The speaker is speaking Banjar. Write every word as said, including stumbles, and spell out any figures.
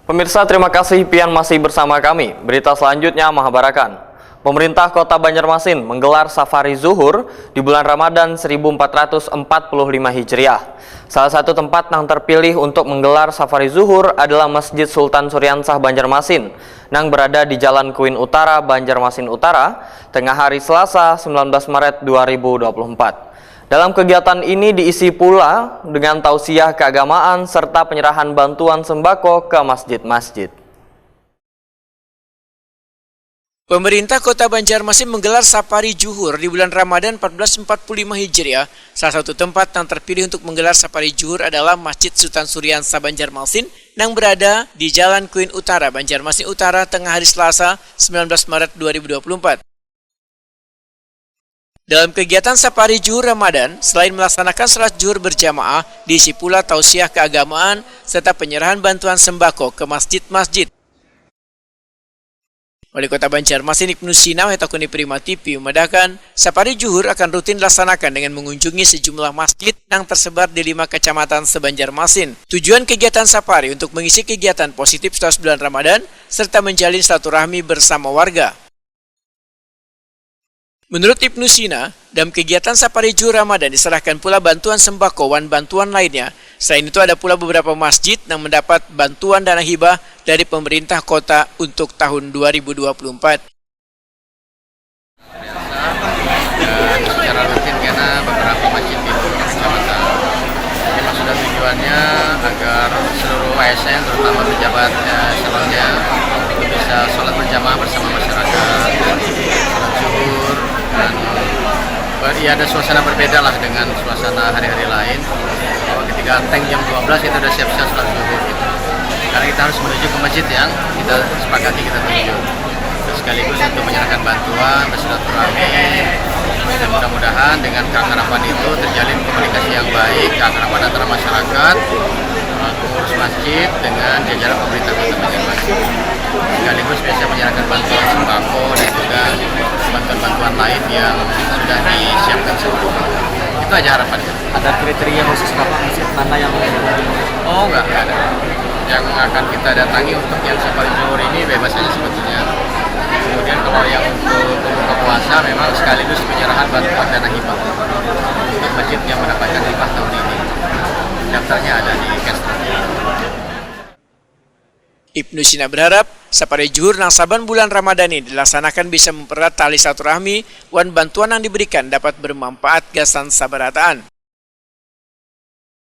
Pemirsa, terima kasih pian masih bersama kami. Berita selanjutnya mahabarakan. Pemerintah Kota Banjarmasin menggelar safari zuhur di bulan Ramadan seribu empat ratus empat puluh lima Hijriah. Salah satu tempat yang terpilih untuk menggelar safari zuhur adalah Masjid Sultan Suriansah Banjarmasin, yang berada di Jalan Kuin Utara, Banjarmasin Utara, tengah hari Selasa, sembilan belas Maret dua ribu dua puluh empat. Dalam kegiatan ini diisi pula dengan tausiah keagamaan serta penyerahan bantuan sembako ke masjid-masjid. Pemerintah Kota Banjarmasin menggelar safari zuhur di bulan Ramadan empat belas empat puluh lima Hijriah. Salah satu tempat yang terpilih untuk menggelar safari zuhur adalah Masjid Sultan Suriansah Banjarmasin yang berada di Jalan Kuin Utara, Banjarmasin Utara, tengah hari Selasa, sembilan belas Maret dua ribu dua puluh empat. Dalam kegiatan safari zuhur Ramadan, selain melaksanakan salat zuhur berjamaah, diisi pula tausiah keagamaan serta penyerahan bantuan sembako ke masjid-masjid. Wali Kota Banjarmasin Ibnu Sina wahetakuni Prima T V memadahkan, safari zuhur akan rutin dilaksanakan dengan mengunjungi sejumlah masjid yang tersebar di lima kecamatan se-Banjarmasin. Tujuan kegiatan safari untuk mengisi kegiatan positif selepas bulan Ramadan serta menjalin silaturahmi bersama warga. Menurut Ibnu Sina, dalam kegiatan safari zuhur Ramadan diserahkan pula bantuan sembako wan bantuan lainnya. Selain itu, ada pula beberapa masjid yang mendapat bantuan dana hibah dari pemerintah kota untuk tahun dua ribu dua puluh empat. Dan secara rutin kena beberapa masjid di kecamatan. Yang sudah tujuannya agar seluruh A S N, terutama pejabat, eh, eselonnya, itu bisa sholat berjamaah bersama masyarakat, sholat zuhur, dan ber- ya, ada suasana berbeda lah dengan suasana hari-hari lain. Bahwa ketika tank jam dua belas, kita udah siap-siap sholat zuhur gitu. Karena kita harus menuju ke masjid yang kita sepakati, kita tuju. Terus sekaligus untuk menyerahkan bantuan, bersilaturahmi. Dan mudah-mudahan dengan keakraban itu terjalin komunikasi yang baik, keakraban antara masyarakat, pengurus masjid dengan jajaran pemerintah Kota Banjarmasin. Sekaligus bisa menyerahkan bantuan sembako dan juga bantuan-bantuan lain yang sudah disiapkan sebelumnya. Itu aja harapannya. Ada kriteria khusus nggak, Pak, masjid mana yang Oh, enggak, enggak ada. Yang akan kita datangi untuk yang safari zuhur ini bebas saja sebetulnya. Kemudian kalau yang untuk berbuka puasa memang sekaligus penyerahan bantuan dana hibah untuk masjid yang mendapatkan hibah tahun ini. Daftarnya ada di Kestra. Ibnu Sina berharap, safari zuhur nang saban bulan Ramadan ini dilaksanakan bisa mempererat tali silaturahmi wan bantuan yang diberikan dapat bermanfaat gasan sabarataan.